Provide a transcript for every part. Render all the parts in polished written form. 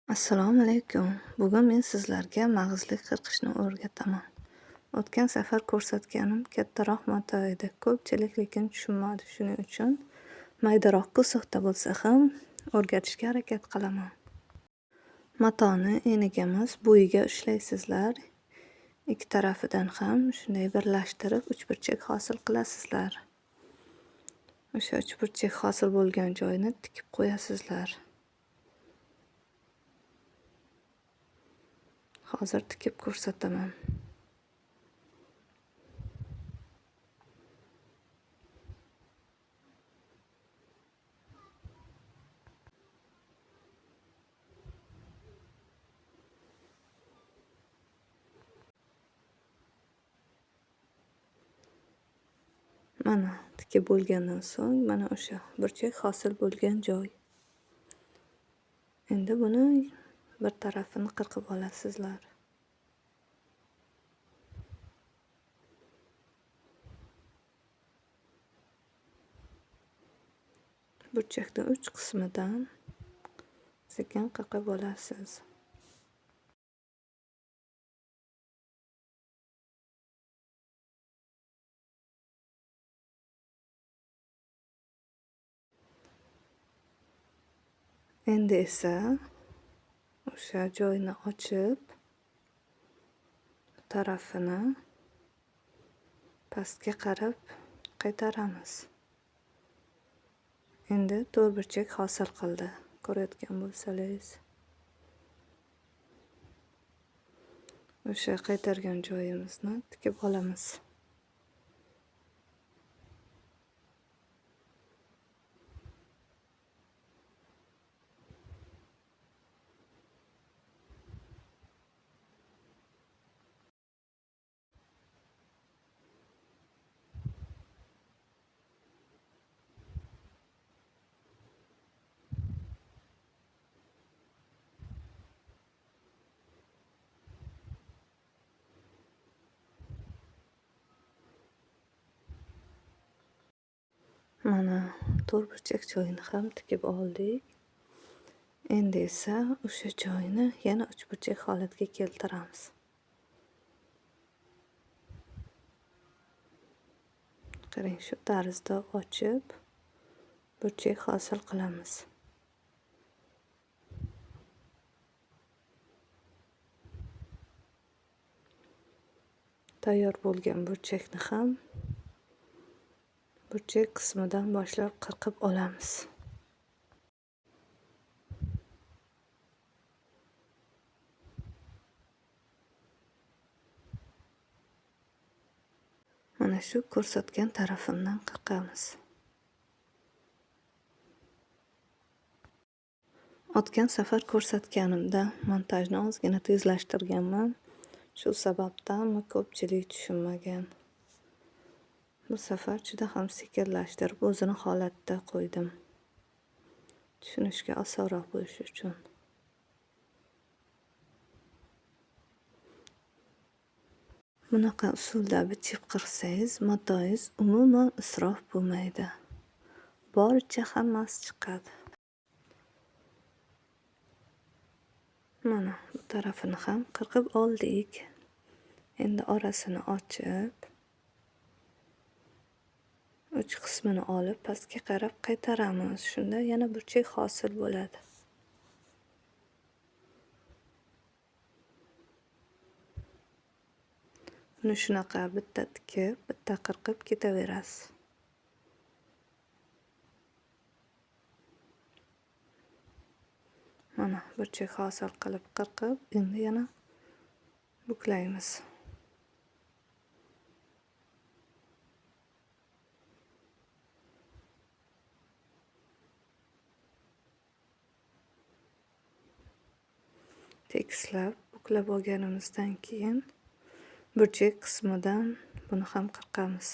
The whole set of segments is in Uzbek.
Assalomu alaykum. Bugun men sizlarga mag'izli qirqishni o'rgataman. O'tgan safar ko'rsatganim kattaroq mato edi. Ko'pchilik lekin tushunmadi. Shuning uchun maydaroq кусок da bo'lsa ham o'rgatishga harakat qilaman. Matoni eniga emas, bo'yiga ushlaysizlar. Ikki tarafidan ham shunday birlashtirib uchburchak hosil qilasizlar. O'sha uchburchak hosil bo'lgan joyini tikib qo'yasizlar. Hozir tikib ko'rsataman. Mana tikib bo'lgandan so'ng mana o'sha burchak hosil bo'lgan joy. Endi buni bir tarafini qirqib olasizlar. Burchakni uch qismidan sekin qirqib olasiz. Endi esa o'sha joyni ochib, tarafini pastga qarab qaytaramiz. Endi to'rtburchak hosil qildi, ko'rayotgan bo'lsangiz. O'sha qaytargan joyimizni tikib olamiz. Mana to'rtburchak joyini ham tikib oldik. Endi esa o'sha joyini yana uchburchak holatga keltiramiz. Qarang, shu tarzda ochib burchak hosil qilamiz. Tayyor bo'lgan burchakni ham burchak qismidan boshlab qirqib olamiz. Mana shu ko'rsatgan tarafimdan qirqamiz. O'tgan safar ko'rsatganimda montajni ozgina tezlashtirganman. Shu sababdanmi ko'pchilik tushunmagan. Bu safar juda ham sekinlashtirib o'zini holatda qo'ydim. Tushunishga osonroq bo'lishi uchun. Bunaqa usulda bichib qirqsangiz, matoyingiz umuman isrof bo'lmaydi. Boricha hammasi chiqadi. Mana bu tarafini ham qirqib oldik. Endi orasini ochib uch qismini olib pastga qarab qaytaramiz. Shunda yana burchak hosil bo'ladi. Buni shunaqa bitta tikib, bitta qirqib ketaverasiz. Mana burchak hosil qilib qirqib, endi yana buklaymiz. Tekislab buklab olganimizdan keyin burchak qismidan buni ham qirqamiz.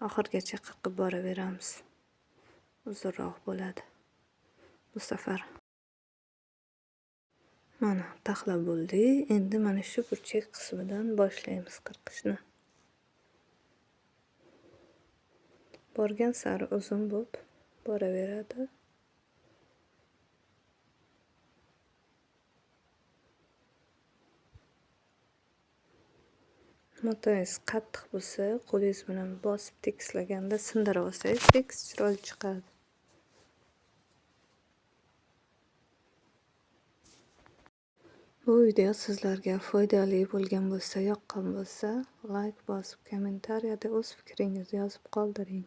Oxirigacha qirqib boraveramiz. Uzunroq bo'ladi bu safar. Mana taxlab bo'ldi. Endi mana shu burchak qismidan boshlaymiz qirqishni. Borgan sari uzun bo'lib boraveradi. Matoyingiz qattiq bo'lsa, qo'lingiz bilan bosib tekislaganda sindirib olsangiz, tekis chiroyli chiqadi. Bu video sizlarga foydali bo'lgan bo'lsa, yoqqan bo'lsa, like bosib, kommentariyada o'z fikringizni yozib qoldiring.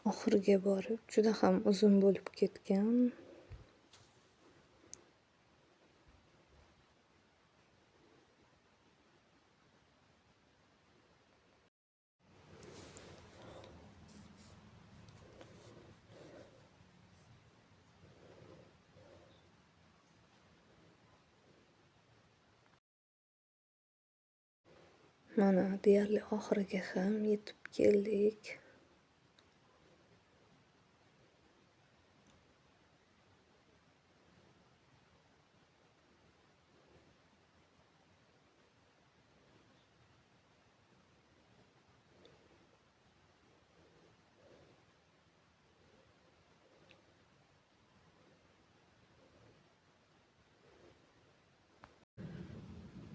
Oxiriga borib juda ham uzun bo'lib ketgan. Mana deyarli oxiriga ham yetib keldik.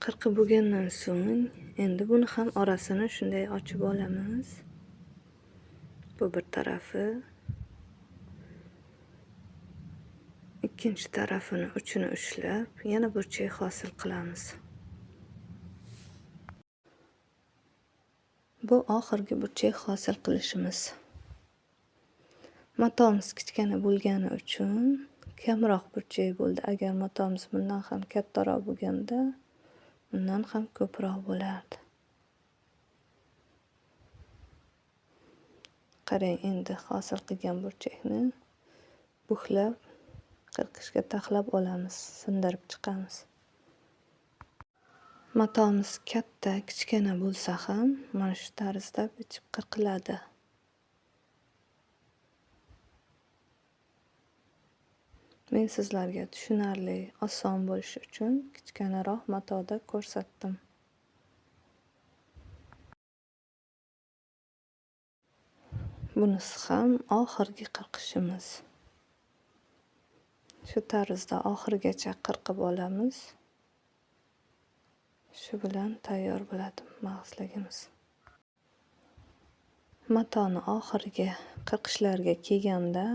Qirqib bo'lgandan so'ng endi buni ham orasini shunday ochib olamiz. Bu bir tarafi. Ikkinchi tarafini uchini ushlab, yana burchak hosil qilamiz. Bu oxirgi burchak hosil qilishimiz. Matomiz kichkina bo'lgani uchun kamroq burchak bo'ldi. Agar matomiz bundan ham kattaroq bo'lganda, bundan ham ko'proq bo'lardi. Qarang, endi hosil qilgan burchakni buklab, qirqishga taxlab olamiz, sindirib chiqamiz. Matomiz katta, kichkina bo'lsa ham mana shu tarzda bichib qirqiladi. Men sizlarga tushunarli, oson bo'lishi uchun kichkinaroq matoda ko'rsatdim. Bunisi ham oxirgi qirqishimiz. Shu tarzda oxirigacha qirqib olamiz. Shu bilan tayyor bo'ladi mag'izligimiz. Matoni oxirgi qirqishlarga kelganda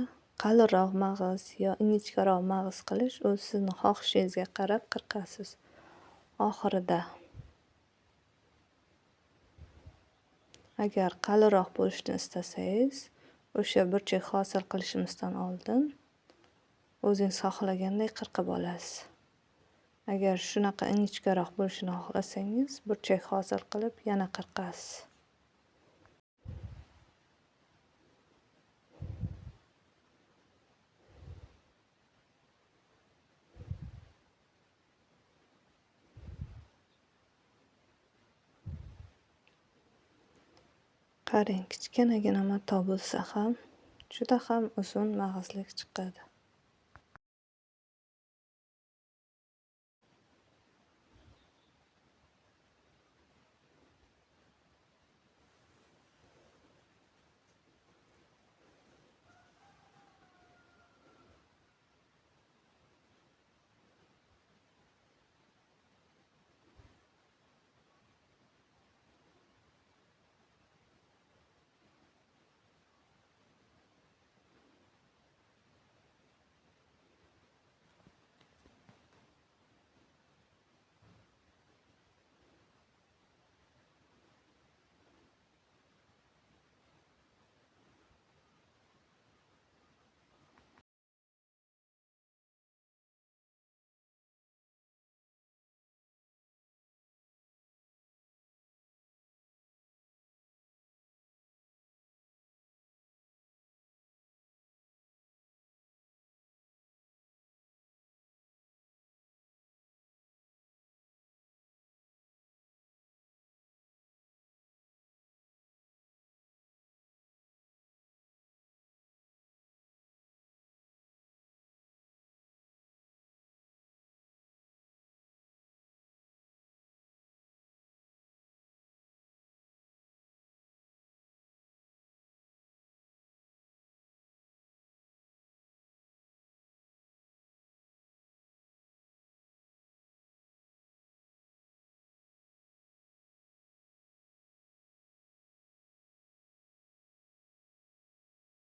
qalinroq mag'iz yo ingichkaroq mag'iz qilish o'z sizni xohishingizga qarab qirqasiz. Oxirida agar qalinroq bo'lishini istasangiz, o'sha burchak hosil qilishimizdan oldin o'zingiz xohlaganday qirqib olasiz. Agar shunaqa ingichkaroq bo'lishini xohlasangiz, burchak hosil qilib yana qirqasiz. Qarang, kichkinagina mato bo'lsa ham juda ham uzun mag'izlik chiqadi.